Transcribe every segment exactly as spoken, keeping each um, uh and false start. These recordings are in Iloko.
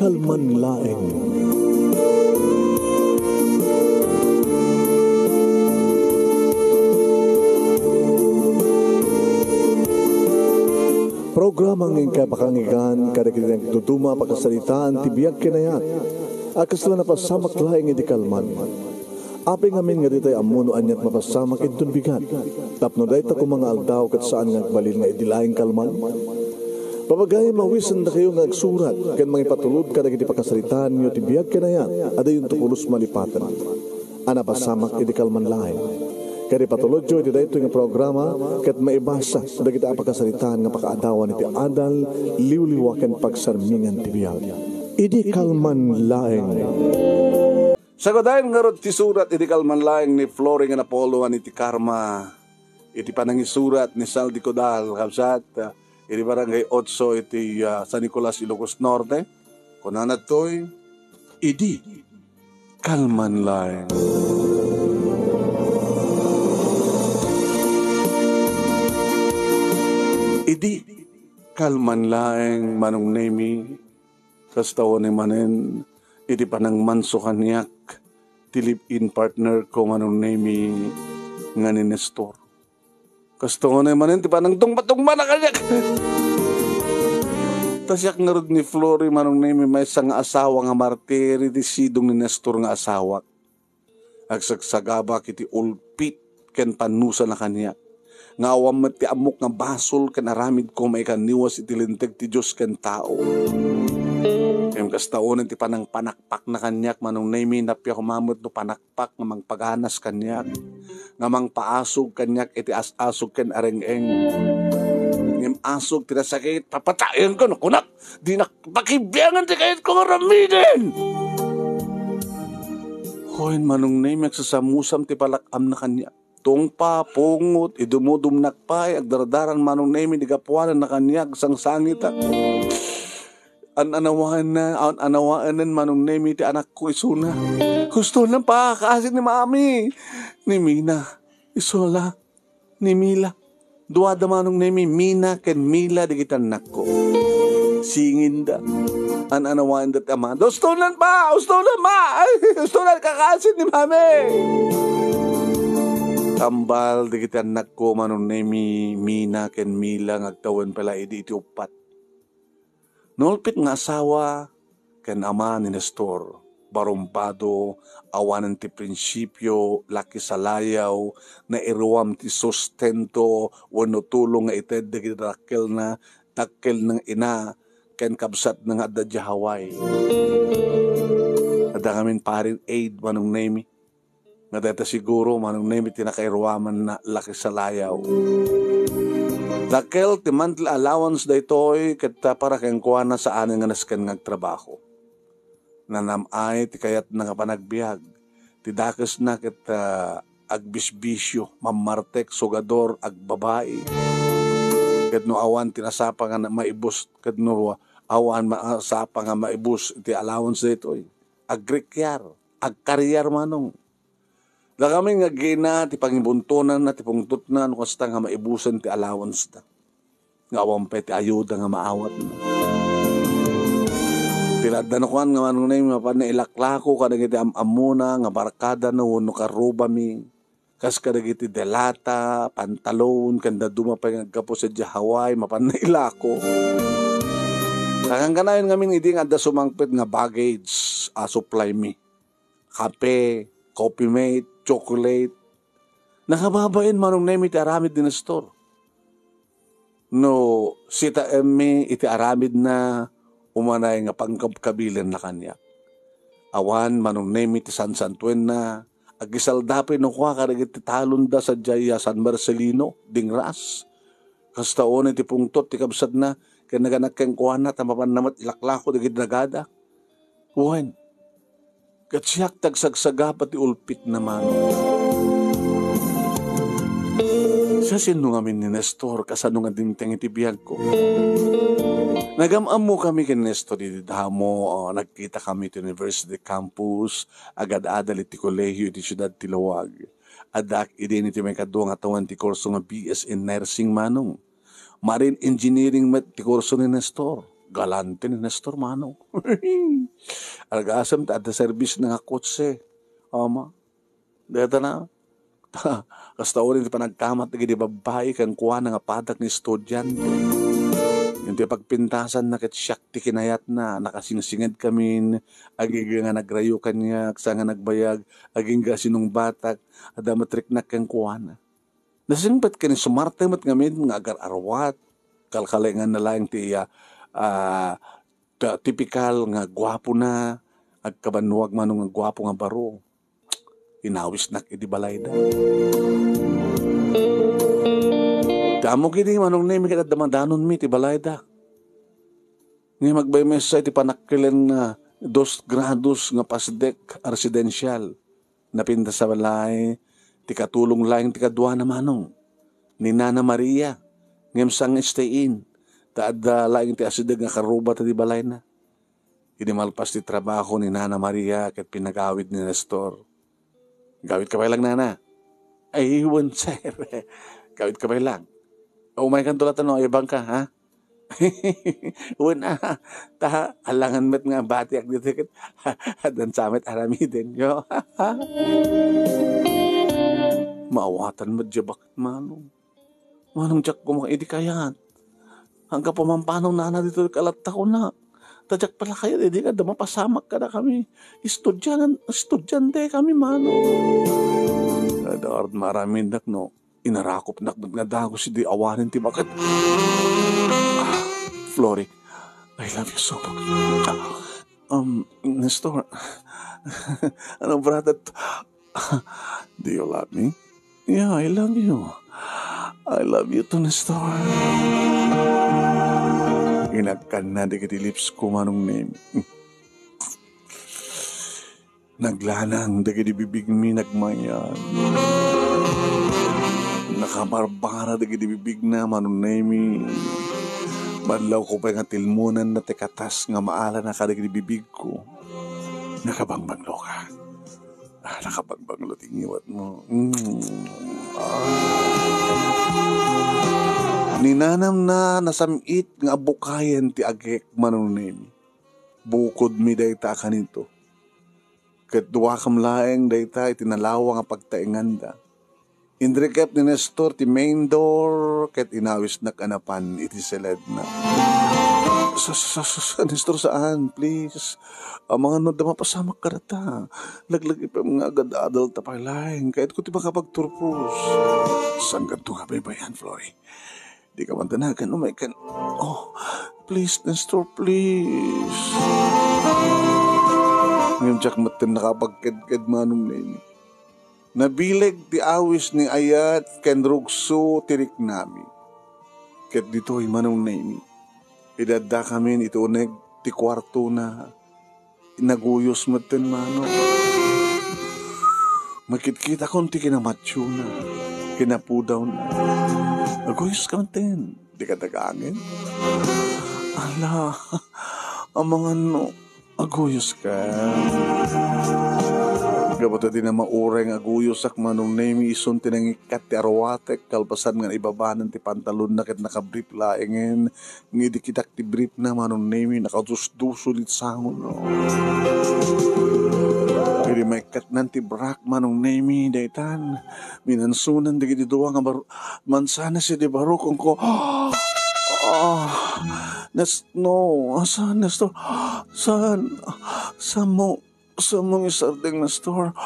Kalman laeng. Programa nga inkay pakangigan kadagiti nagduduma a pakasaritaan ti biag ken ayat a kasla napasamak laeng idi kalman. Apay ngamin nga ditay ammo no aniat mapasamak inton bigat, tapno dayta koma nga aldaw ket saan nga agbalin nga idi laeng kalman? Papagayam, awisendakayo nga agsurat ken mangipatulod kadagiti pakasaritaanyo ti biag ken ayat a dayonto pulos malipaten a napasamak idi kalman laeng. Ket ipatulodyo iti daytoy nga programa ket maibasa dagiti a pakasaritaan nga pakaadawan iti adal, liwliwa ken pagsarmingan ti biag. Idi kalman laeng. Sagadayen ngarud ti surat idi kalman laeng ni Flory nga napuloan iti karma, iti panangisurat ni Sal de Codal, kabsat, ah, iti Barangay Otso iti, ah, San Nicolas, Ilocos Norte. Kunana ditoy, idi kalman laeng. Idi kalman laeng, Manong Nemi, kasta unay manen iti panangmanso kaniak ti live-in partner ko, Manong Nemi, nga ni Nestor. Kasta unay manen ti panangtungpatungpana kaniak. Ta siak ngarud ni Flory, Manong Nemi, maysa nga asawa nga martir iti sidong ni Nestor nga asawak. Agsagsagabak iti ulpit ken pannusan a kaniak, nga awan met ti ammok nga basol ken aramidko maikanniwas iti linteg ti Dios ken tao. Ngem kasta unay ti panangpanakpakna kaniak, Manong Nemi, nappiak koma met no panakpak nga mangpaganas kaniak, nga mangpaasog kaniak iti as-asog ken areng-eng. Ngem asog ti nasakit, papatayenko no kunak, dinak pakibiangan ti kayatko nga aramiden. Wen, Manong Nemi, agsasamusam ti palak-amna kaniak. Tungpa, pungot, idumudumnak pay, agdardaran, Manong Nemi, di gapuanan na kaniak, sangsangitak. An-anawaenna, an-anawaenen, Manong Nemi, ti anakko isuna. Husto lang pa, kaasi ni Mami, ni Mina, isuna la, ni Mila. Duada, Manong Nemi, Mina ken Mila dagiti annakko. Singinda. An-anawaenda ti ama. Ustonan pa! Ustonan, ma! Ay, ustonan, kakasin ni Mami! Tambal dagiti annakko, Manong Nemi, Mina ken Mila, nga agtawen pay la idi iti uppat. Nulpit nga asawa ken ama ni Nestor, barumbado, awanen ti prinsipio, laki salayaw, nairuam ti sustento wenno tulong nga ited dagiti dakkelna, dakkelna nga ina, ken kabsatna nga adda idiay Hawaii. Adda ngamin parent aid, Manong Nemi. Nga dayta siguro, Manong Nemi, ti nakairuamanna, laki salayaw. Dakkel ti monthly allowance daytoy, ket, ah, para kenkuana, saanen nga nasken nga agtrabaho. Nanam-ay ti kayatna nga panagbiag. Ti dakesna ket, ah, agbisbisio, mammartek, sugador, agbabai. Ket no awan ti nasapa nga na-, maibus, ket no awan ma-, sapa nga maibus iti allowance daytoy, agrikyar, agkariar, Manong. Dagami nga agina ti pangibuntonanna ti pungtotna no kasta nga maibusen ti allowance-da. Nga awan pay ti ayuda nga maawatna. Ti ladda no kuan nga Manong Nemi, mapanna ilaklako kadagiti am-ammona nga barkadana wenno karrubami. Kas kadagiti delata, pantalon, ken dadduma pay nga aggapu sadiay Hawaii, mapanna ilako. Kankanayon ngamin idi nga adda sumangpet nga baggage a supply mi. Kape, Coffee Mate, chocolate. Nakababain, Manong Nemi, ti aramid ni Nestor. No sitaemmi iti aramidna, umanay nga pangkabkabilenna kaniak. Awan, Manong Nemi, ti sansantuenna, agisalda pay no kua kadagiti talonda sadiay a San Marcelino, Dingras. Kasta unay ti pungtot ti kabsatna, ken naganak kenkuana, ta mapanna met ilaklako dagiti dagada. Wen, ket siak ti agsagsagaba ti ulpitna, Manong. Siasino ngamin ni Nestor, kasano nga dimteng iti biagko? Nagam-ammokami ken Nestor idi damo, ah, nagkitakami iti university campus, agad-adal iti kolehio iti siudad ti Laoag. Addaak idin iti maikadua nga tawen ti kurso nga B S in Nursing, Manong. Marine Engineering met ti kurso ni Nestor. Galante ni Nestor, manong. Argasem ta adda serbisna nga kotse. Ama, deta na. Kasta uri ti panagkamat dagiti babbai kenkuana nga padak nga estudiante. Iti pagpintasanna ket siak ti kinayatna, nakasingsinged kamin, agingga nga nagrayo kaniak, sa nga nagbayag, agingga sinungbatak, adda met riknak kenkuana. Nasingpet ken ni sumarte met ngamin nga agar-arwat. Kalkalenganna laeng ti, ah, ah, ta-, tipikal nga guapona, agkabannuag manong nga guapo nga baro. Inawisnak idi balayda. Ti ammok idi manong Nemi ket adda madanonmi ti balayda. Ngem agbaybay sa iti panakkilen nga dos grados nga pasdek a residential. Napintas a balay, ti katulong laeng ti kaduana manong, ni Nana Maria, ngem sang stay-in, ta adda laeng ti asideg nga karuba ta di balayna. Idi malpas ti trabaho ni Nana Maria ket pinagawid ni Nestor. Gawid ka pay lang, Nana? Ay, wen, sir. Gawid ka pay lang. Umaykan to latta no, ay bangka, ha? Wen, ah, ta, alangan met nga batiak dito ket addan sa met aramiden, yo. Maawatan met diay baket, manong. Manong diak koma idi kayat. Anggapu man pano, Nana, dito kalatta ko na. Ta diak pala kayat, idi kada mapasamak kadakami. Estudian-, estudiante kami, manong. Adda ard maaramidnak no inarakopnak met nga dagus idi awanen ti baket. Ah, Flory, I love you so much. Um, Nestor, ano, brother? Do you love me? Yeah, I love you. I love you too, Nestor. Inagkanna dagiti lips ko, manong Nemi. Naglanang dagiti bibigmi, nagmayat. Nakabarbara dagiti bibigna, manong Nemi. Banlawko pay nga tilmonanna ti katas nga maalana kadagiti bibigko. Nakabangbangloka. Ah, nakabangbanglo ti ngiwatmo. Mm. Ah. Ni nanamna nasam-it nga abukayen ti agek, manong Nemi. Bukodmi dayta a kanito. Ket duakam laeng dayta iti nalawa nga pagtaenganda. Inrikep ni Nestor ti main door ket inawisnak a napan iti seledna. Sa, sa, sa, sa, Nestor, saan, please. Amangan no adda mapasamak kadata. Laglagipem nga agadadal ta pay laeng. Kayatko ti makapagturpos. Sangganto nga baybayan, Flory. Dika man danagan, umaykan. Oh, please, Nestor, please. Ngem diak metten nakapagkedked, manong Nemi. Nabileg ti awis ni ayat ken rugso ti riknami. Ket ditoy, manong Nemi, idi addakamin iti uneg ti kuartona, naguyos metten, manong. Makitkitakon ti kinamationa, kinapudawna. Naguyos ka metten. Dika dagangin. Ala, amangan no aguyos ka. Gapu ta di na mauray nga aguyosak, manong Nemi, isun ti nangikkat ti arwatek kalpasan nga naibabanen ti pantalonna ket nakabrief laengen. Nga idi kitak ti briefna, manong Nemi, nakadusdusol iti sango, no? Idi maikkatnan ti brak, manong Nemi, daytan, minansonan dagiti dua nga bar-, mansanas iti baro, kunko, ah, Nes-, no, saan, Nestor? Saan? Saan mo? Sa mga sardeng na store.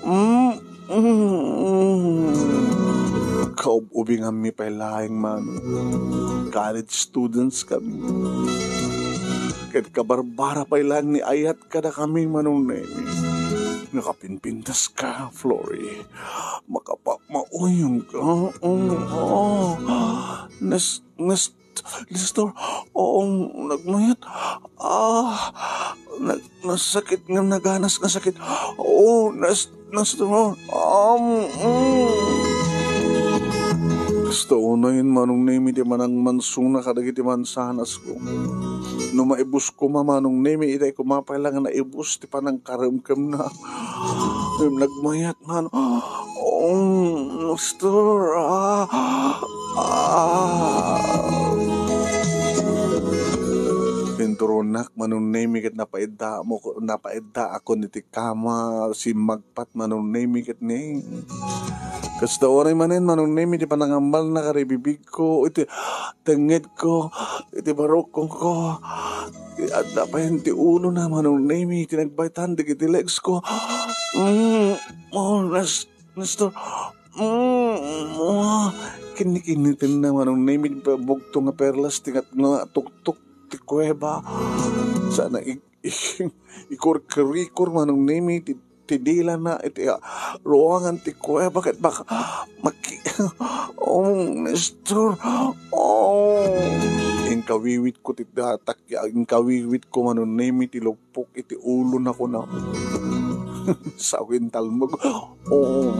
Mm, mm. Kaub-ubinganmi pay laeng, manong. College students kami. Ket kabarbara pay laeng ni ayat kadakami, manong Nemi. Nakapinpintas ka, Flory. Makapamauyong ka. Mm, oh. Nas-, nas-, Nestor, oo, nagmayat. Ah, nag-, nasakit nga naganas nga sakit. Oo, nas-, Nestor, um, mm. Kasta unayen, manong Nemi, ti manangmansona kadagiti mansanasko. No maibus koma, manong Nemi, itay koma pay la nga naibus ti panangkaremkemna. Ngem nagmayat man. Oh, Nestor, ah, ah. Manong Nemi, ket napaidda mo, napaidda akon iti kama, simmagpat, Manong Nemi, ket ni. Kasta uray manen, Manong Nemi, ti panangambalna kadi bibigko, iti tengngedko, iti barukongko. Adda payen ti ulona, Manong Nemi, ti nagbaytan dagiti legs ko. Mm, oh, nas-, Nestor. Mm, ah, kinnikittenna, Manong Nemi, ti bugto nga perlas, ti ngat-, nga tuktok ti kuweba. Sana i-, i-, ikurkurikor, Manong Nemi, ti, ti dilana iti, ah, ruangan ti kuweba ket baka maki-, oh, Nestor. Oh. Inkawiwit ko ti datak, inkawiwit ko, Manong Nemi, ti lupok iti ulona, kuna. Sao intalmog. Oh.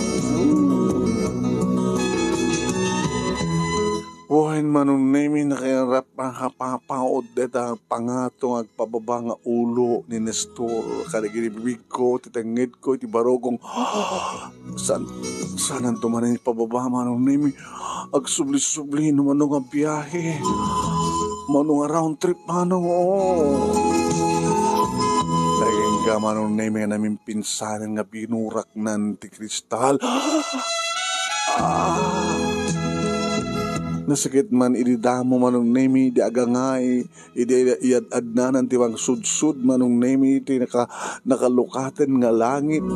Wen, Manong Nemi, nakairap a kapapaod deta pangato nga agpababa nga ulo ni Nestor. Kadagiti bibigko, ti tengngedko, iti barukong. Saan, saananto manen ipababa, Manong Nemi? Agsubli-subli no mano nga biahe. Mano nga round trip, Manong, oo. Dagingga, Manong Nemi, nga namimpinsanen nga binuraknan ti kristal. Ah! Nasakit man idi damo, Manong Nemi, di agangay, idi iyad-adnanan ti mangsudsud, Manong Nemi, ti naka-, nakalukaten nga langit.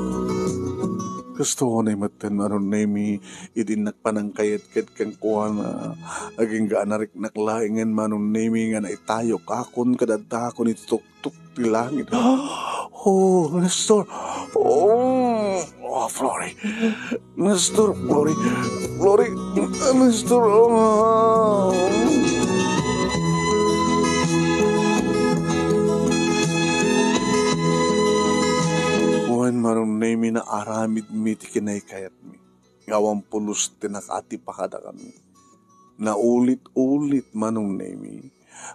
Kastoy metten, Manong Nemi, idi innak panangkayatkat kenkuana, agingga a nariknak laengen, Manong Nemi, nga naitayokakon ket addaakon iti tuktok ti langit. Oh, Nestor! Oh, oh, Flory! Nestor, Flory! Flory! Nestor! Oh! Wen, Manong Nemi, naaramidmi ti kinaykayatmi. Nga awan pulos ti nakaatipa kadakami. Naulit-ulit, Manong Nemi.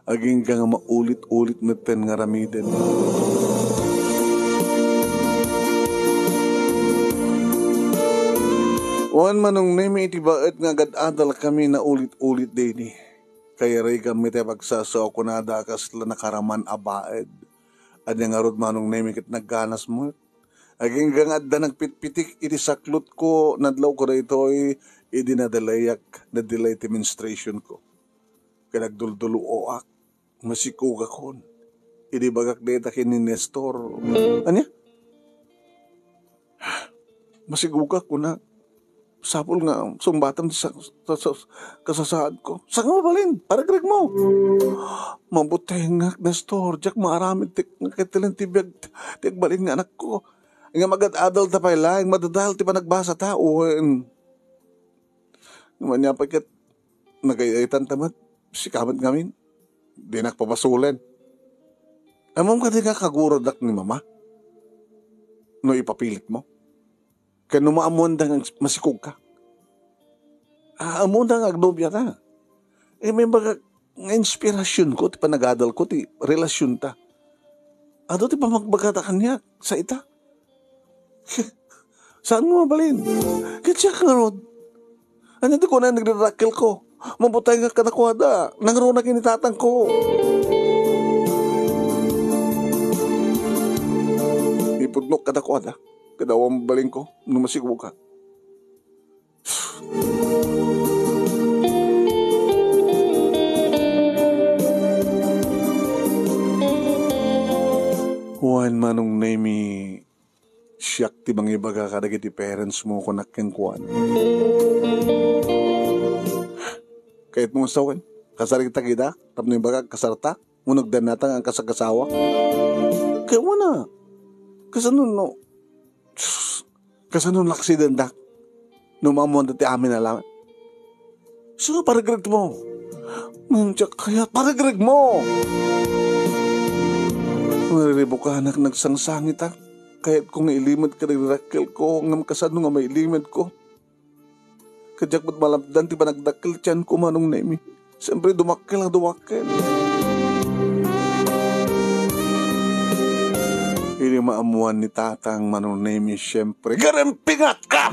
Agingga nga maulit-ulit metten nga aramiden. Wen, Manong Nemi, iti baet nga agad-adalkami, naulit-ulit daydi. Kayarigammi ti pagsasao, kunada, a kasla nakaraman a baed. Ania ngarud, Manong Nemi, ket nagganas met. Agingga nga adda nagpitpitik iti saklotko, nadlawko daytoy, idi nadelayak, nadelay ti menstruationko. Ket agdulduluoak, masikugakon. Idi ibagak dayta ken ni Nestor. Ania? Masigugak, kuna. Sapul nga sungbatam ti sa-, sa-, sa-, kasasaadko. Saan nga mabalin? Paregregmo. Mabutengak, Nestor. Diak maaramid ti, nga ket ti biag ti agbalin nga anakko. Nga magad-adal ta pay laeng, madadal ti panagbasa ta. Wen. Nga mania pay ket nagay-aytan ta met. Sika met ngamin. Dinak pabasolen. Ammom kadi nga kaguradak ni Mama? No ipapilitmo? Ken no maammoanda nga masikugka? Ah, ammona nga agnobiata. Eh, imbagak nga inspirasyonko ti panagadalko ti relasyonta. Adu ti pammagbagata kaniak, sa ita. Saan nga mabalin? Ket siak ngarud. Ania ti kunana ti nagdadakkelko? Mabutengak kadakuada. Nangruna ken ni tatangko. Ipudnok kadakuada. Ket awan mabalinko no masigugak. Wen, Manong Nemi, siak ti mangibaga kadagiti parents mo, kunak kenkuana. Kayatmo nga sawen? Kasarita kida? Tapno ibagak, kasarta? Wenno agdannata nga agkasagasawa? Kayatmo na. Kasano no? Kasano no aksidentak? No maammoanda ti amin a laeng? Sino paregregmo? Ngem diak kayat, paregregmo! Nariribukanak, nagsangsangitak. Kayatko nga ilimed kadagiti dakkelko, ngem kasano nga mailimedko? Ket diak met malapdan ti panagdakkel ti tianko, Manong Nemi. Siyempre, dumakkel nga dumakkel. Idi maammoan ni Tatang, Manong Nemi, siyempre, garimpingatka!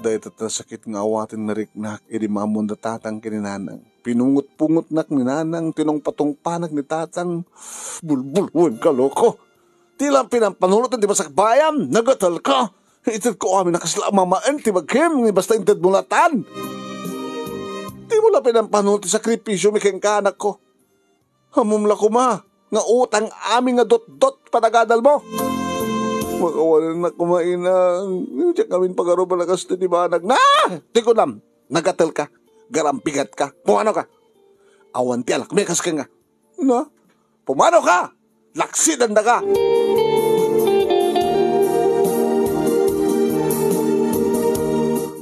Dayta ti nasakit nga awaten nga riknak idi maammoan da tatang ken ni nanang. Pinungot-pungotnak ni nanang, tinungpa-tungpanak ni tatang. Bulbul wenno loko. Ti la pinampanunotem ti masakbayam, nagatalka. Itedko amin a kasla a mamaen ti bagim, nga basta intedmo latan. Dimo la pinampanunoten ti sakripisiomi kenka, anakko. Ammom la koma nga utang amin nga dotdot panagadalmo. Makawalennak koma, inang. Diak amin pagaruban a kastoy ti banag. Na! Ti kunam, nagatalka. Garampigatka. Pumanoka. Awan ti alakmi kas kenka. Na? Pumanoka! Laksidan daka!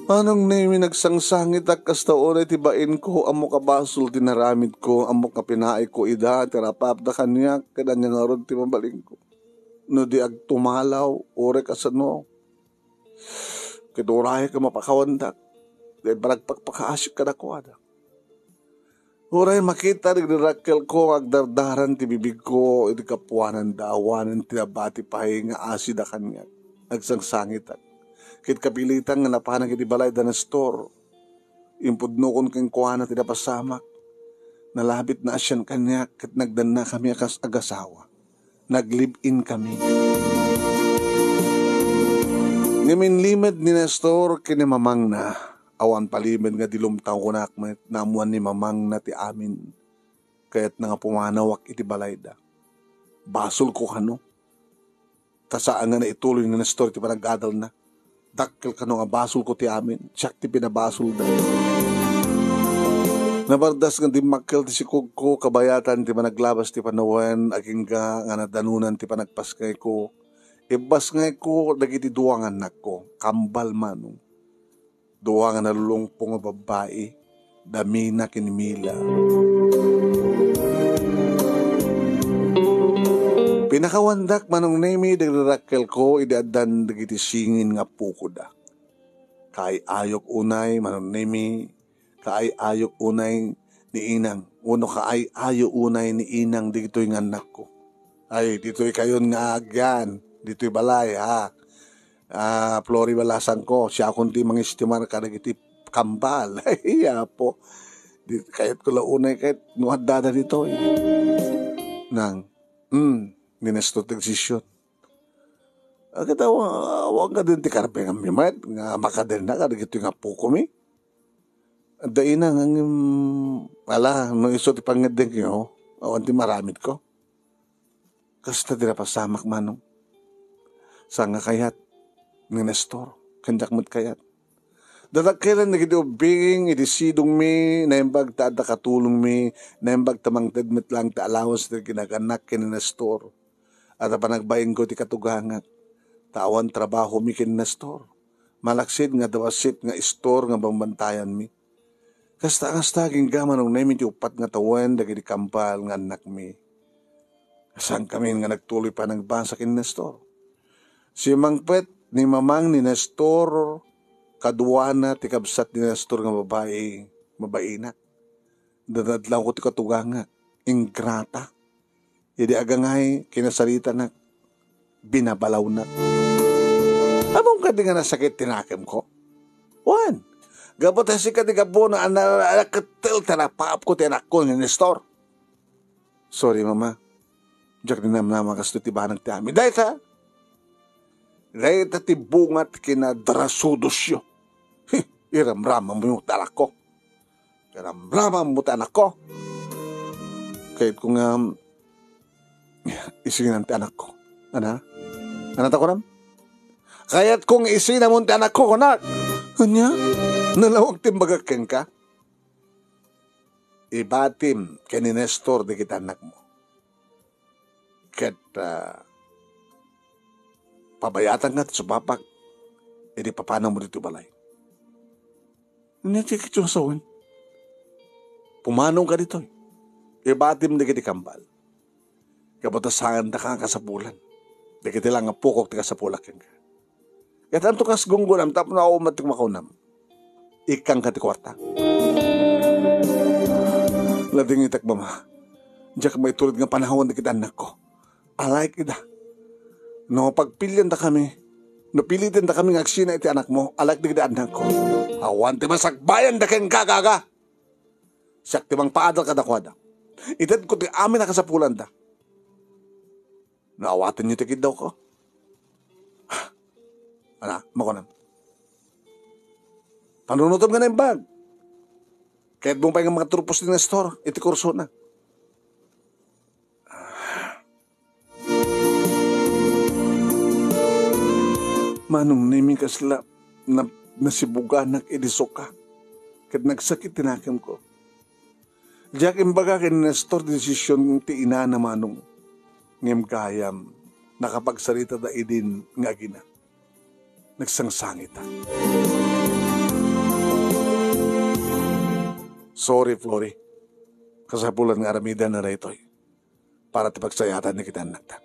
Manong Nemi, nagsangsangitak kasta unay ti bainko, ammoka basol ti naramidko, ammok nga pinaayko ida, ti rapapda kaniak, ket ania ngarud ti mabalinko? No di agtumalaw, uray kasano? Ket uray ket mapakawandak, dagiti panagpakpakaasik kadakuada. Uray makita dagiti dakkelko nga agdardaran ti bibigko iti kapuanan da, awanen ti nabati pay nga asida kaniak. Nagsangsangitak. Ket kapilitan nga napanak iti balay da Nestor. Impudnokon kenkuana ti napasamak. Nalabit naasian kaniak ket nagdannakami a kas agasawa. Nag-live-in kami. Ngem inlimed ni Nestor ken ni mamangna. Awan palimed nga di lumtawkonak met, naammoan ni mamangna ti amin. Kayatna nga pumanawak iti balayda. Basolko kano. Ta saan nga naituloy ni Nestor ti panagadalna. Dakkel kano nga basolko ti amin, siak ti pinabasolda. Nabardas nga dimmakkel ti sikogko, kabayatan ti managlabas ti panawen, agingga nga nadanonan ti panagpasngayko. Ibbasngayko dagiti dua nga annakko, kambal, manong. Dua nga nalulungpo nga babbai, da Mina ken Mila. Pinakawandak, Manong Nemi, dagiti dakkelko idi addan dagiti singin nga pukoda. Kaay-ayok unay, Manong Nemi, kaay-ayok unay ni inang, wenno kaay-ayo unay ni inang dagitoy nga annakko. Ay, ditoy kayon nga agyan, ditoy balay, ha? Ah, Flori Balasangko, siakon ti mangistimar kadagiti kambal. Ay, apo. Di, kayatko la unay ket no addada ditoy. Nang, hmm, ni Nestor ti agsision. Agkita, awan kadin ti karbenganmi met nga makadenna kadagitoy nga pukomi. Adda ina nga ngem, ala, no isu ti pangngeddengyo, awan ti maramidko. Kasta ti napasamak, manong. Saan nga kayat ni Nestor, ken diak met kayat. Dadakkelen dagiti ubbing iti sidongmi, naimbag ta adda katulongmi, naimbag ta mangted met laeng ti allowance ti kinagannak ken ni Nestor. Adda panagbainko ti katugangak, ta awan trabahomi ken ni Nestor. Malaksid nga adda bassit nga istor nga bambantayanmi. Kasta, kasta, agingga, Manong Nemi, ti uppat nga tawen dagiti kambal nga annakmi. Saankami nga nagtuloy pay a nagbasa ken Nestor. Simmangpet ni mamang ni Nestor, kaduana ti kabsat ni Nestor nga babai, mabainak. Dadadlawko ti katugangak, ingrata. Idi agangay, kinasaritanak, binabalawnak. Ammom kadi nga nasakit ti nakemko? Wen, gapu ta sika ti gapu no a na-, nakettel ti napaapko ti anakko ni Nestor. Sorry, Mama. Diak ninamnama kastoy ti banag ti amin. Dayta, dayta ti bunga ti kinadrasudosyo. Hi, iramramam ti anakko. Iramramam ti anakko. Kayatko nga isinam ti anakko. Ana? Ana ta kunam? Kayatko nga isinam ti anakko, kunak. Ania? Nalawag ti imbagak kenka. Ibatim ken ni Nestor dagiti annakmo. Ket, ah, pabayatanka ti supapak idi papanawmo ditoy balay. Ania ti ket sawen? Pumanawka ditoy. Ibatim dagiti kambal. Gapu ta saandaka a kasapulan. Dagiti la nga pukok ti kasapulak kenka. Ket anto kas gunggonam tapno awan met ti makaunam? Ikkanka ti kuarta. Ladingitak, Mama. Diak maitured nga panawen dagiti annakko. Alayek ida. No pagpiliandakami, No pilitendakami nga agsina iti anakmo, alak dagiti annakko. Awan ti masakbayanda kenka, gaga. Siak ti mangpaadal kadakuada. Itedko ti amin a kasapulanda. No awatenyo ti kiddawko. Ana, makunan. Panunutom nga naimbag. Kayatmo pay nga makaturpos ni Nestor iti kursona. Manong Nemi, kasla na, nasibuganak idi suka ket nagsakit ti nakemko. Diak imbaga ken ni Nestor ti desision ti inana, Manong. Ngem gayam, nakapagsaritada idin nga agina. Nagsangsangita. Sorry, Flori. Kasapulan nga aramidan na daytoy para ti pagsayaatan dagiti annakta.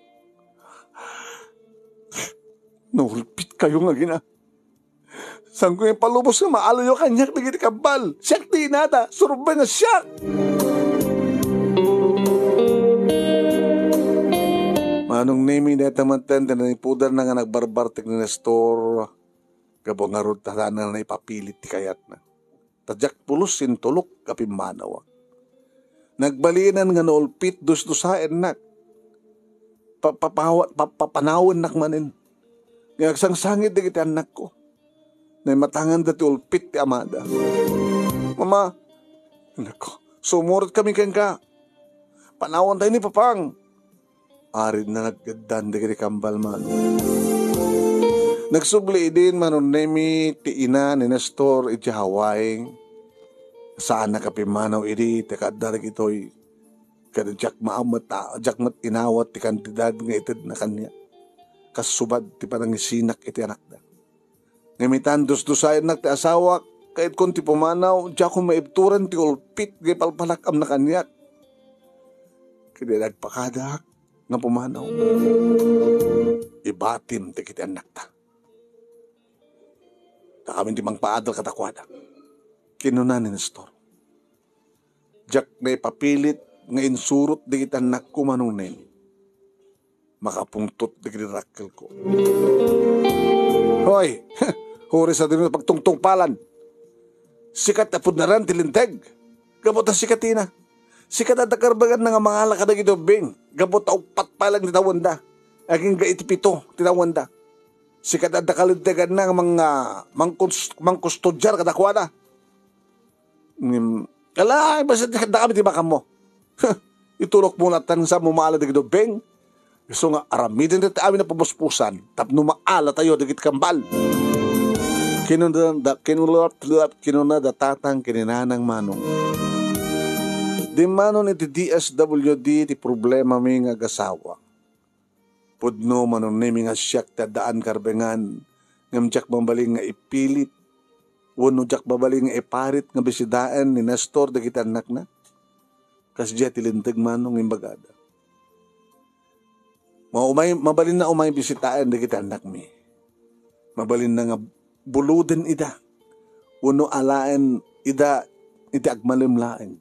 Naulpitkayo nga agina. Saanko nga ipalubos nga maalayo kaniak dagiti kambal. Siak ti inada. Surbeng nga siak. Manong Nemi, dayta met ti naipudarna nga nagbarbartek ni Nestor. Gapu ngarud ta saan nga naipapilit ti kayatna. Ta diak pulos intulok a pimmanawak. Nagbalinan nga naulpit, dusdusaennak. Pa-, papawa-, pa-, papanawennak manen. Nga agsangsangit dagiti annakko. Naimatanganda ti ulpit ti amada. "Mama," inakko, "sumurotkami kenka. Panawentayo ni Papang." Aridna naggaddan dagiti kambal, Manong. Nagsubli idin, Manong Nemi, ti ina ni Nestor idiay Hawaii. Saannak a pimmanaw idi ti kaadda dagitoy. Ket diak maammet, a, diak met inawat ti kantidad nga itedna kaniak. Kasubad ti panangisinak iti anakda. Ngem itan, dusdusaennak ti asawak, kayatko ti pumanaw, diakon maibturan ti ulpit nga ipalpalak-amna kaniak. Ket dagpakadak nga pumanaw. Ibatim dagiti annakta. Dakamin ti mangpaadal kadakuada. Kinuna ni Nestor. Diak naipapilit nga insurot dagiti annakko, Manong Nemi. Makapungtot dagiti dakkelko. Hoy! Huri sa dino pagtungtungpalan. Sika ti apudnaran ti linteg. Gapu ta sika tina. Sika ti adda karbenganna nga mangala kadagiti ubbing. Gapu ta uppat pay lang ti tawenda. Agingga iti pito ti tawenda. Sika ti adda kalinteganna nga mang-, ah, mangkus-, mangkustodiar kadakuada. Ngem, ala, basta dakami ti makammo. Itulokmo latta nga saanmo maala dagiti ubbing. Isu nga aramiden ti amin a pabusbusan tapno maalatayo dagiti kambal. Kinuna da, kinuna, kinuna da tatang ken ni nanang, Manong. Dimmanon iti D S W D ti problemami nga agasawa. Pudno, Manong Nemi, nga siak ti addaan karbengan, ngem diak mabalin nga ipilit, wenno diak mabalin nga iparit nga bisitaen ni Nestor dagiti annakna. Kasdiay ti linteg, Manong, imbagada. Maumay, mabalinna umay bisitaen dagiti annakmi. Mabalinna nga buloden ida, wenno alaen ida iti agmalem laeng.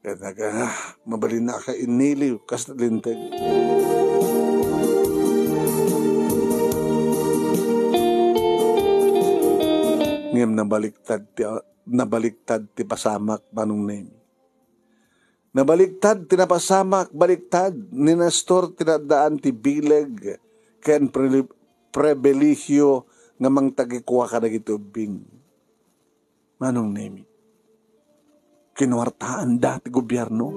Ket nag-, ah, mabalinna a kainiliw, kas linteg. Ngem nabaliktad ti, nabaliktad ti pasamak, Manong Nemi. Nabaliktad ti napasamak, baliktad. Ni Nestor ti naddaan ti bileg ken pri-, pribilehiyo nga mangtagikua kadagiti ubbing. Manong Nemi, kinuartaanda ti gobierno.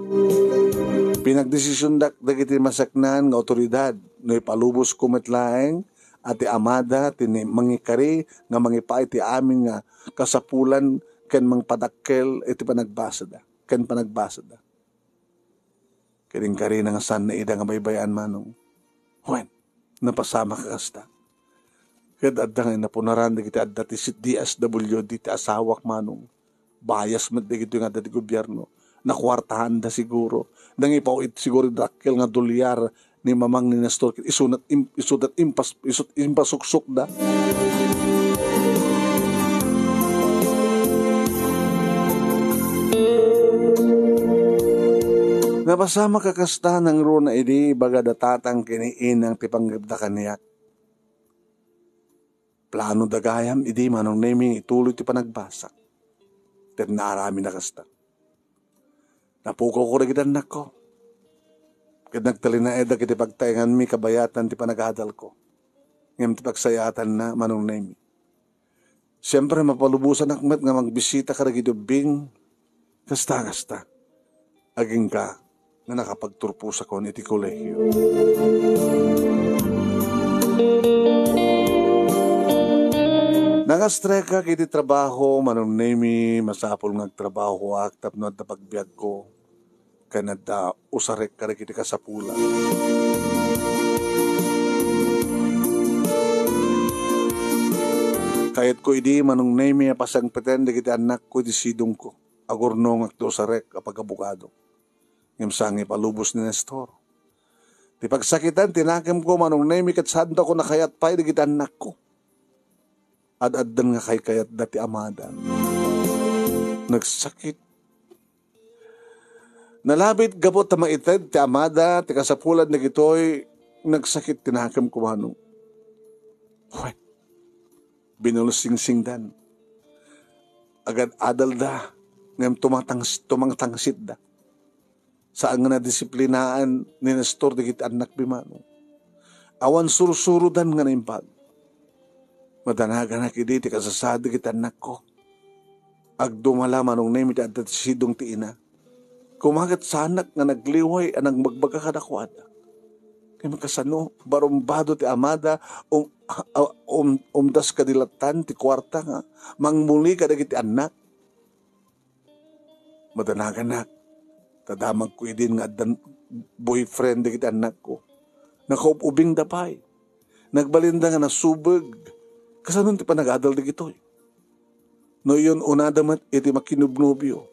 Pinagdesisiondak dagiti masaknaan nga awtoridad no ipalubosko met laeng a ti amada ti ni-, mangikari nga mangipaay ti amin nga kasapulan ken mangpadakkel iti panagbasada, ken panagbasada. Ket inkarina nga saan ida nga baybay-an, Manong. Wen, napasamak a kasta. Ket adda nga inapunaran dagiti adda ti si-, D S W D ti asawak, Manong. Bias met dagitoy nga adda ti gobierno. Nakuartaanda siguro. Nangipaw-it siguro dakkel nga dolyar ni Mamang ni Nestor, ket isunat im-, isudat impas-, isut-, impasuksokda. Napasamak a kasta nangruna idi ibagada tatang ken ni inang ti panggepda kaniak. Plano da gayam idi, Manong Nemi, nga ituloy ti panagbasak. Ket naaramidna kasta. Napukawko dagiti annakko. Ket nagtalinaedda iti pagtaenganmi kabayatan ti panagadalko. Ngem ti pagsayaatanna, Manong Nemi, siempre, mapalubosanak met nga magbisita kadagiti ubbing kasta-kasta. Agingga nga nakapagturposakon iti kolehio. Nangastrekak iti trabaho, Manong Nemi, masapul nga agtrabahoak tapno adda pagbiagko ken adda usarek kadagiti kasapulan. Kayatko idi, Manong Nemi, a pasangpeten dagiti annakko iti sidongko. Agurnongak ti usarek a pagabogado. Ngem saan nga ipalubos ni Nestor. Ti pagsakitan ti nakemko, Manong Nemi, ket saanto a kayat pay dagiti annakko. Ad-addan nga kaykayatda ti amada. Nagsakit. Nalabit gapu ta maited ti amada, ti kasapulan dagitoy, nagsakit ti nakemko, Manong. Wen, binulsingsingdan. Agad-adalda, ngem tumatangs-, tumangtangsitda. Saan nga nadisiplinaan ni Nestor dagiti annakmi, Manong. Awan sursurodan nga naimbag. Madanaganak idi ti kasasaad dagiti annakko. Agdumala, Manong Nemi, ti adda ti sidong ti ina. Koma ket saanak nga nagliway a nagmagbaga kadakuada. Ngem kasano, barumbado ti amada, um-, a-, um-, umdas kadi lattan ti kuarta nga mangmuli kadagiti annak. Madanaganak, ta damagko idin nga addan boyfriend dagiti annakko. Nakaub-ubingda pay. Nagbalinda nga nasubeg. Kasano ti panagadal dagitoy? No iyon-unada met iti makinubnobio.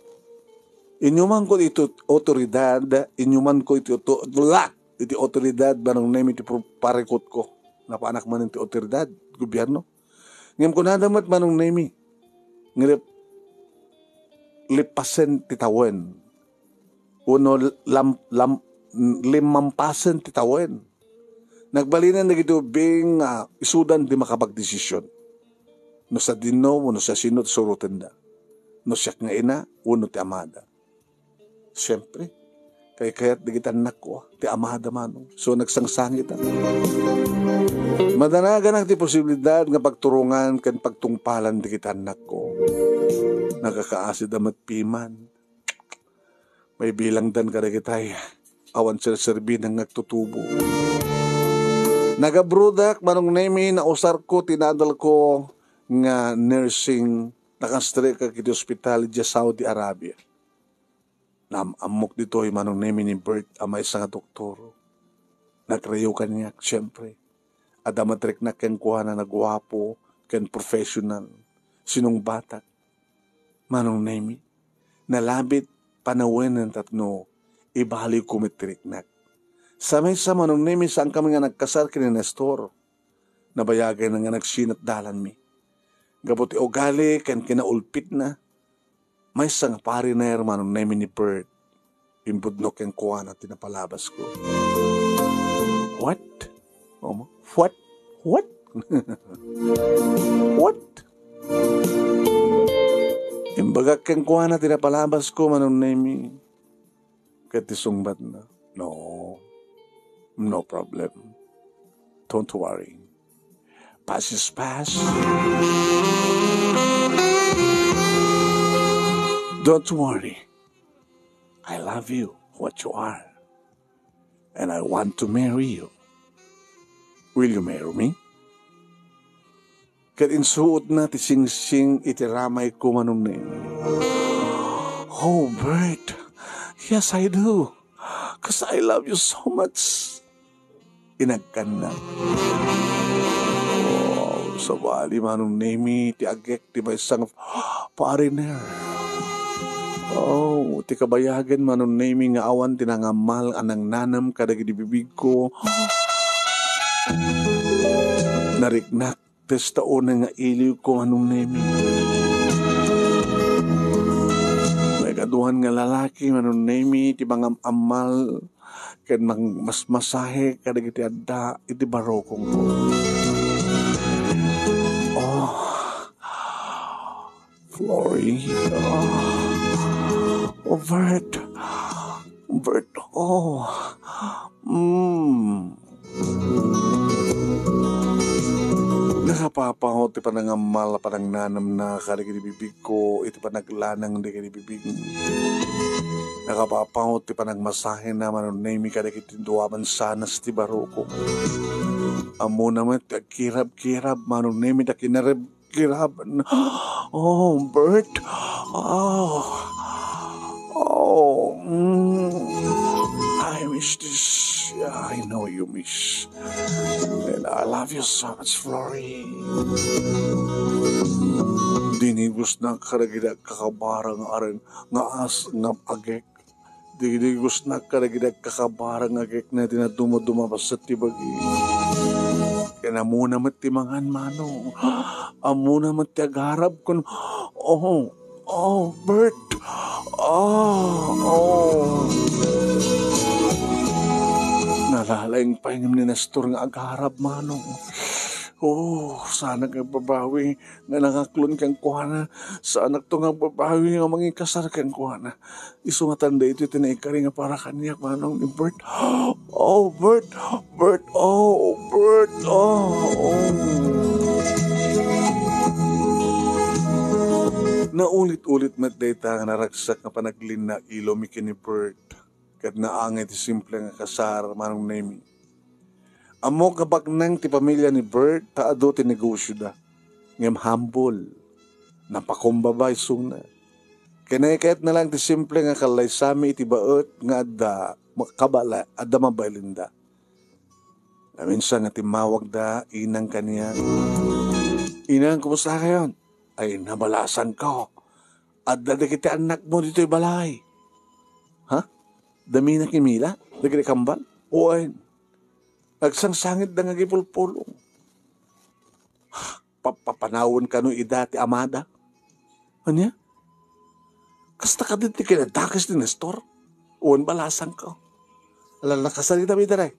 Inyumanko iti otoridad, inyumanko iti oto-, la, iti otoridad, Manong Nemi, ti pur-, parikutko. Napaanak manen ti otoridad, gobyerno. Ngem kunada met, Manong Nemi, nga lip-, lipasen ti tawen. Wenno lam-, lam-, limampasen ti tawen. Nagbalinen dagiti ubbing nga isudan ti makapagdesisyon. No sadino wenno siasino ti surotenda. No siak nga ina wenno ti amada. Siempre, kaykayat dagiti annakko ti amada, Manong. So, nagsangsangitan. Madanaganak ti posibilidad nga pagturongan ken pagtungpalan dagiti annakko. Nakakaasid a met piman. Maibilangdan kadagitay awan serserbina nga agtutubo. Nagabrodak, Manong Nemi, nausarko ti inadalko nga nursing, nakastrekak iti ospital idiay Saudi Arabia. Naam-ammok ditoy, Manong Nemi, ni Bert a maysa nga doktor. Nagriyo kaniak, siempre. Adda met riknak kenkuana, naguapo ken professional. Sinungbatak. Manong Nemi, nalabit panawenen tapno ibaliyko met ti riknak. Sa maysa, Manong Nemi, saankami nga nagkasar ken ni Nestor. Nabayagayna nga nagsinat dalanmi. Gapu ti ugali ken kinaulpitna, maysa nga pariner, Manong Nemi, ni Bert. Impudno kenkuana ti napalabasko. What? Omo? What? What? What? Imbagak kenkuana ti napalabasko, Manong Nemi. Ket ti sungbatna, "No. No problem. Don't worry. Past is past. Don't worry. I love you what you are. And I want to marry you. Will you marry me?" Ket insuotna ti singsing iti ramayko, Manong Nemi. "Oh, Bert, yes, I do. 'Cause I love you so much." Inagkanna. Wow, sabali, Manong Nemi, ti agek ti maysa nga foreigner. Oh, ti kabayagen, Manong Nemi, nga awan ti nangammal a nangnanam kadagiti bibigko. Nariknak, testa unay nga iliwko, Manong Nemi. Maikaduan nga lalaki, Manong Nemi, ti mangam-ammal ken mang-, masmasahe kadagiti adda iti barukongko. Glory. Ah. Oh, Bert. Bert, oh. Mm. Nakapapangot ti panangammal a panangnanamna kadagiti bibigko iti panaglanang dagiti bibig. Nakapapangot ti panagmasahena manunemi kadagiti dua mansanas ti baroko. Ammona met ti agkirab-kirab manunemi da kinareb-, kiraban. Oh, Bert. Oh. Oh, mm. I miss this. Yeah, I know you miss. And I love you so much, Flory. Dinigusnak kadagiti agkakabara nga areng nga as nga agek. Digdigusnak kadagiti agkakabara nga agekna ti nadumaduma bassit ti bagi. Ken ammona met ti mangan, Manong. Ammona met ti agarab kun, oh, oh, Bert. Ah, oh. Nalalaing pay ngem ni Nestor nga agarab, Manong. Oh, saanak nga agbabawi nga nangaklon kenkuana. Saanakto nga agbabawi nga mangikasar kenkuana. Isu nga tan daytoy ti naikari nga para kaniak, Manong, ni Bert. Oh, Bert! Bert! Oh, Bert! Oh, oh. Naulit-ulit met dayta nga naragsak nga panaglinna ilomi ken ni Bert. Ket naangay ti simple nga kasar, Manong Nemi. Ammok nga baknang ti pamilia ni Bert ta adu ti negosioda. Ngem humble. Napakumbaba isuna. Kinaykayatna laeng ti simple nga kallaysami iti baet nga adda ma-, kabala-, adda mabalinda. Naminsan nga timmawagda inang kaniak. "Inang, kumusta kayon?" "Ay, nabalasan ko. Adda dagiti annakmo ditoy balay." "Ha? Damina ken Mila? Dagiti kambal?" "Wen. Nagsangsangitda nga agipulpulong." Papapanawen kano ida ti amada. Ania? Kasta kadi ti kinadakes ni Nestor? Wen, balasangko. Ala, ala, kasarita mi ida, Ray.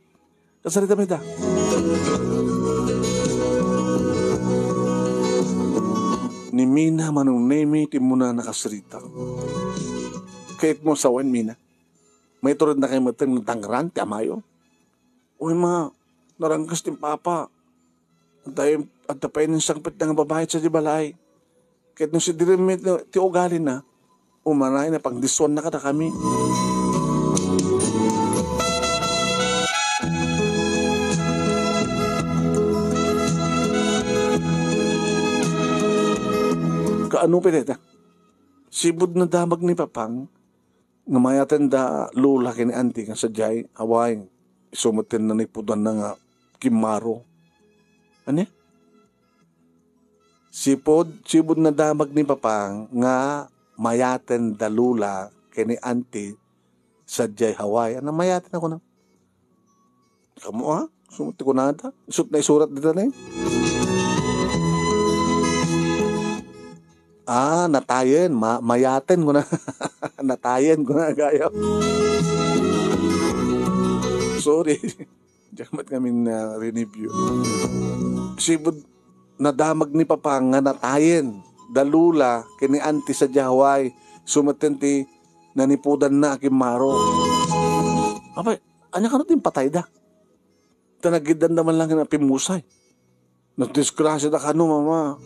Kasarita mi ida. Ni Mina, Manong Nemi, ti muna nakasarita. Kayatmo sawen, Mina? Maituredna kayo met nga dangran ti amayo? Uy, ma, narangkes ti papa. Adda, adda pay nangsangpet nga babai sadiay balay. Ket no sidirenmi ti, ti ugalina, umanay napangdissuanna kadakami. Kaano pay dayta? Sipud nadamag ni Papang, nga mayaten da Lola ken ni Auntie nga sadiay Hawaii. Isu met ti nanipudanna nga kimmaro. Ania? Sipud, sipud nadamag ni Papa nga mayaten da Lola ken ni Auntie sadiay Hawaii. Ania mayaten a kuna? Kamo, a? Isu met ti kunada. Isu ti naisurat dita, ne? A, natayen. Ma-, mayaten kuna. Natayen kuna, gayo. Sorry. Diak met ngamin na-review. Sipud nadamag ni Papa nga natayen da Lola ken ni Auntie sadiay Hawaii. Isu met ti nanipudanna a kimmaro. Apay, ania kano ti impatayda? Ta nagiddanda man lang nga pimusay. Nadisgrasiada kano, Mama.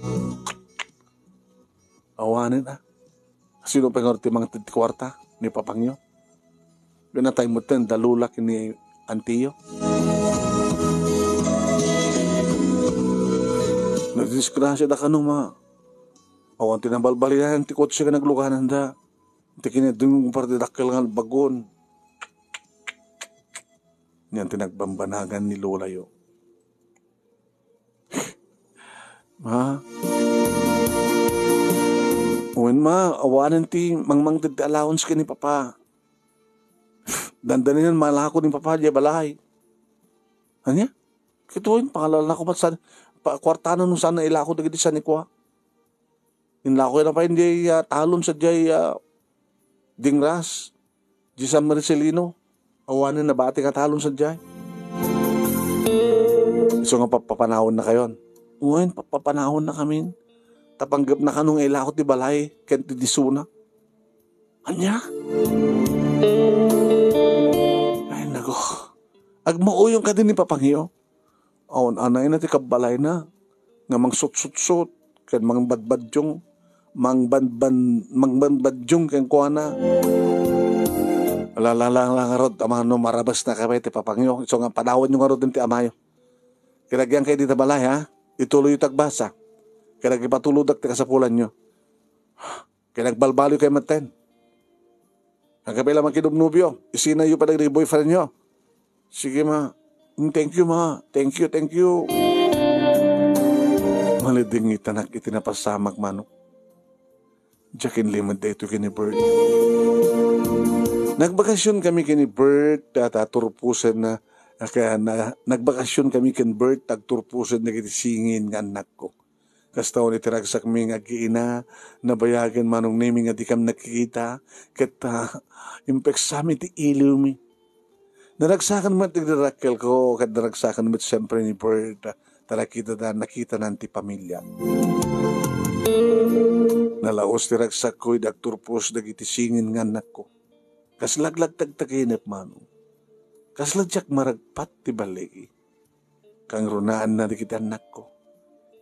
Awanen, a. Sino pay ngarud ti mangted ti kuarta? Ni Papangyo? Pinatay metten da Lola ken ni Auntie-yo. Nadisgrasiada kano, Ma. Awan ti nabalbalinan ti kotse ken naglugananda. Ti kinadingog para ti dakkel nga albagon. Nian ti nagbambanagan ni Lolayo. Ma? Wen, Ma, awanen ti mangmangted ti allowance ken ni Papa. Dandanian malako ni Papa diay balay. Ania? Ket wen, pangalalako met san, pa-, kuartana no saan ilako dagiti sanikua. Inlakoyna pay diay, ah, talon sadiay, ah, Dingras, diay San Marcelino. Awanen nabati nga talon sadiay. Isu nga papapanawen na kayon. Wen, papapanawen na kamin. Ta panggepna kano nga ilako ti balay ken ti disona. Ania? Ay, nago. Agmauyong kadi ni Papangyo. Awan anayna ti kabbalayna nga mangsutsutsut ken mangbadbaddiong, mangbanban-, mangbanbaddiong kenkuana. Ala, ala, ala, ala ngarud, amano, marabasna kami ti Papangyo. Isu nga padawanyo ngarud ti amayo. Ket agyangkay dita balay, ha? Ituloyyo ti agbasa. Ket agipatulodak ti kasapulanyo. Ket agbalbaliwkayo metten. Agkapay la makidubnubyo, isinayo pay dagiti boyfriendyo. Sige, ma. Mm, thank you, ma. Thank you, thank you. Malidingitanak iti napasamak, manok. Diak inlimed daytoy ken ni Bert. Nagbakasyon kami ken ni Bert, ta, ta turposen na, aka-, na, nagbakasyon kami ken Bert, ta agturposen dagiti singin nga annakko. Kasta unay ti ragsakmi nga agkiina, nabayagen Manong Nemi nga dikam nakikita, ket, ah, impeksami ti iliwmi. Naragsakan met dagiti dakkelko, ket naragsakan met siempre ni Bert, ta nakita, nakitanan ti pamilya. Nalaus ti ragsakko idi agturpos dagiti singin nga annakko. Kas laglagtagtaginep, Manong. Kasla diak maragpat ti balligi. Kangrunaanna dagiti annakko.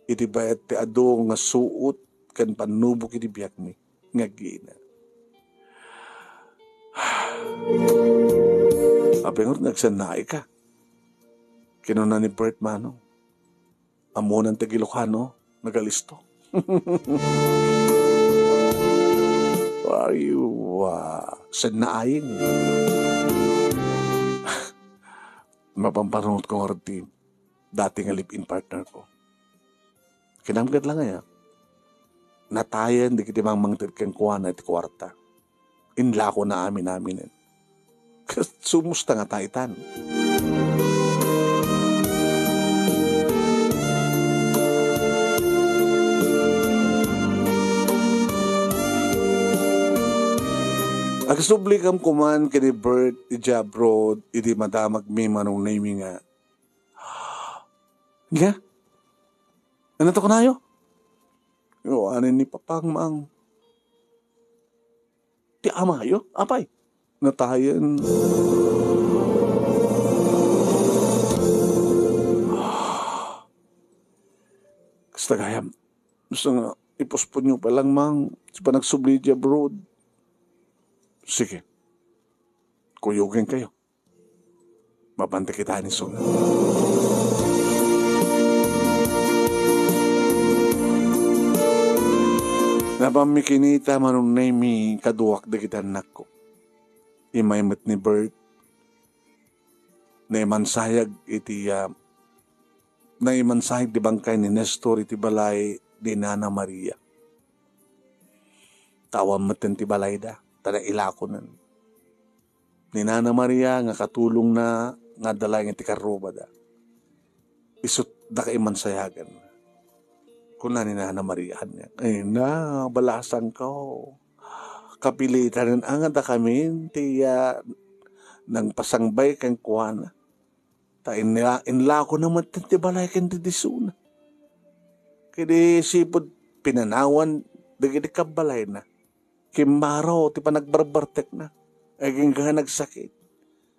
Iti bayat ti adu nga suot ken pannubok iti biagmi nga agkiina. Apay ngarud nga agsannaayka? Kinuna ni Bert, Manong. Ammonan ti Ilocano, nagalisto. Ay, wa, sannaaying. Mapamparunot ko ngarud ti dati nga live-in partner ko. Kinamgad lang aya. Natayen dagiti mangmangted kenkuana iti kuarta. Inlakona amin-aminen. Ket sumusta ngata itan? Agsublikam koman ken ni Bert idiay abroad idi madamagmi Manong Nemi nga, "Ania? Ania ti kunayo?" Awanen ni Papang, Mang. Ti amayo? Apay? Natayen. Kasta gayam. Basta nga, ipusponyo pa lang, Mang, ti panagsubli idiay abroad. Sige. Kuyogenkayo. Mapan ti kitaen isuna. Napanmi kinita, Manong Nemi, kaduak dagiti annakko. Immay met ni Bert. Naimansayag iti, ah, naimansayag ti bangkay ni Nestor iti balay ni Nana Maria. Awan metten ti balayda, ta nailakonen. Ni Nana Maria nga katulongna nga adda laeng iti karrubada. Isut' daka imansayagan. Kuna ni Nana Maria, ania, "Ay na, balasangko. Kapilitanen a nga dakamin ti, ah, nangpasangbay kenkuana. Ta inla-, inlakona met ti balay ken ti disona. Ket idi sipud pinanawan dagiti kabbalayna, kimmaro ti panagbarbartekna, agingga nga nagsakit.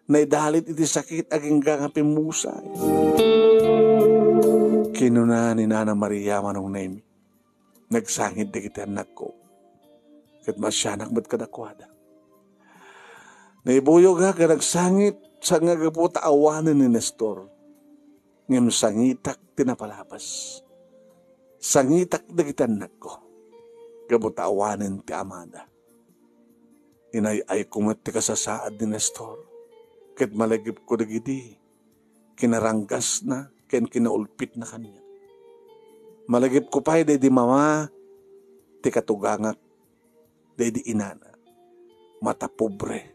Naidalit iti sakit, agingga nga pimmusay." Kinuna ni Nana Maria, Manong Nemi, "Nagsangit dagiti annakko, ket maasianak met kadakuada. Naibuyogak nga nagsangit, saan nga gapu ta awanen ni Nestor. Ngem sangitak ti napalabas. Sangitak dagiti annakko, gapu ta awanen ti amada. Inay-ayko met ti kasasaad ni Nestor, ket malagipko dagidi kinaranggasna ken kinaulpitna kaniak. Malagipko pay daydi mama ti katugangak, daydi inana, matapobre,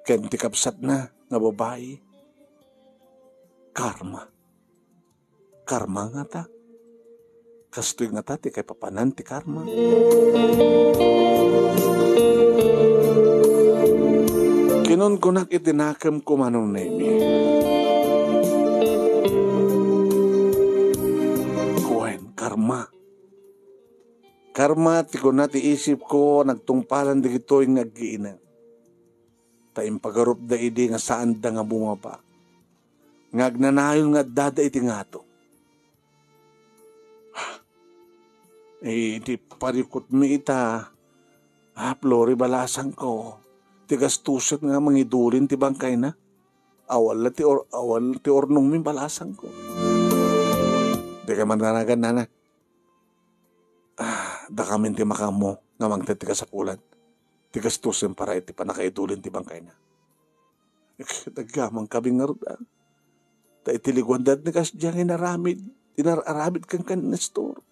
ken ti kabsatna nga babai, karma." Karma ngata? Kastoy ngata ti kaipapanan ti karma? Kinunkunak iti nakemko, Manong Nemi. Kuen, karma. Karma ti kuna ti isipko, nagtungpalan dagitoy nga aggiinak. Ta impagarupda idi nga saanda nga bumaba. Nga agnanayon nga addada iti ngato. Iti parikutmi ita, a, Flori, balasangko, ti gastusen nga mangidulin ti bangkayna. Awan la ti or-, awan ti urnongmi, balasangko. Dika man nanagan, nana. Ah, dakamin ti makaammo nga mangted ti kasapulan ti gastusen para iti pannakaidulin ti bangkayna. Ket agyaman kami ngarud, a. Ta iti liguanda ni kasdiay nga inaramid, inar-aramid kenka ni Nestor.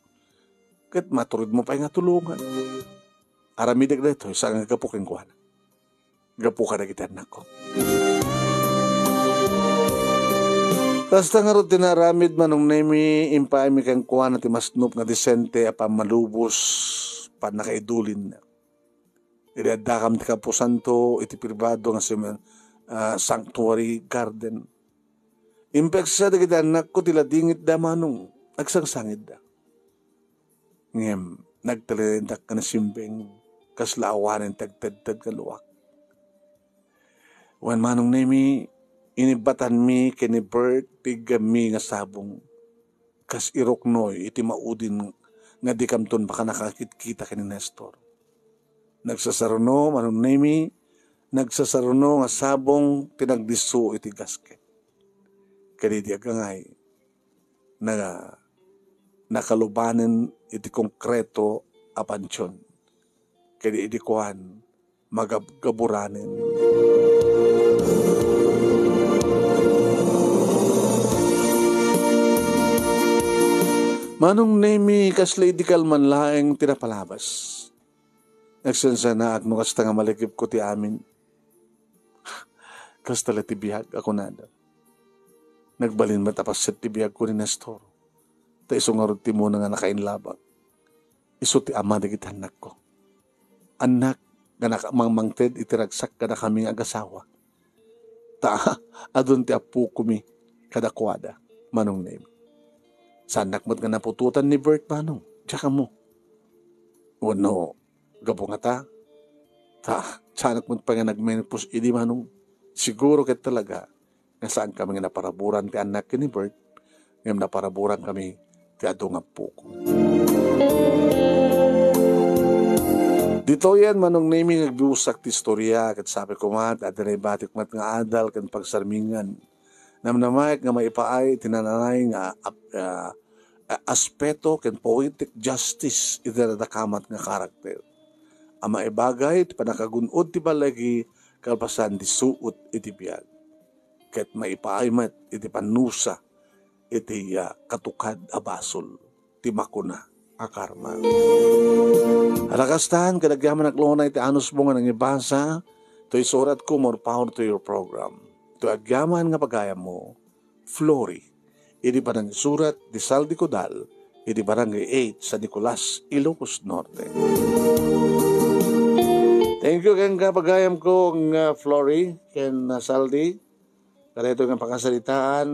Ket maturedmo pay nga tulongan. Aramidek daytoy, saan nga gapu kenkuana. Gapu kadagiti annakko. Kasta ngarud ti naaramid, Manong Nemi, impaaymi kenkuana ti masnop nga disente a pammalubos, pannakaidulinna. Idi addakam ti Camposanto iti pribado nga sim-, ah, sanctuary garden. Impeksa dagiti annakko ti ladingitda, Manong, agsangsangitda. Ngem nagtalinaeddak nga nasimbeng, kasla awanen ti agtedted nga luak. Wen, Manong Nemi, inibbatanmi ken ni Bert ti iggammi nga sabong, kas iruknoy iti maudin nga dikamton makanakakitkita ken ni Nestor. Nagsasaruno, Manong Nemi, nagsasaruno nga sabong ti nagdisso iti gasket. Ket idi agangay, na-, nakalubanen iti konkreto a pantion. Ket idi kuan, magabgaburanen. Manong Nemi, kasla idi kalman laeng ti napalabas. Nagsansanaak no kasta nga malikipko ti amin. Kasta la ti biag a kunada. Nagbalin met a paset ti biagko ni Nestor. Ta isu ngarud ti muna nga nakainlabak. Isu ti ama dagiti annakko. Annak nga naka-, mangmangted iti ragsak kadakami nga agasawa. Ta adun ti appokomi kadakuada, Manong Nemi. Saannak met nga naputotan ni Bert, Manong. Diak ammo. Wenno, gapu ngata, ta saanak met pay nga nagmenopause idi, Manong. Siguro ket talaga nga saankami nga naparaburan ti annak ken ni Bert, ngem naparaburankami ti adu nga appoko. Ditoyen, Manong Nemi, nga agbiusak ti istoria, ket sabi koma, adda naibatik met nga adal ken pagsarmingan. Namnamaek nga maipaay ti nananay nga ap-, ah, a-, aspeto ken poetic justice iti nadakamat nga karakter a maibagay ti pannakagun-od ti baligi kalpasan ti suot iti biag. Ket maipaay met iti pannusa iti, ah, katukad a basol ti makuna a karma. Adda kastan, ket agyamanak laeng iti anusmo nga nangibasa toy suratko, more power to your program. Toy agyaman nga pagayammo, Flory, idi panangisurat ni Saldi Codal, idi Barangay eight, San Nicolas, Ilocos Norte. Thank you kenka, pagayamko nga Flory, ken, ah, Saldi. Kadaytoy nga pakasaritaan.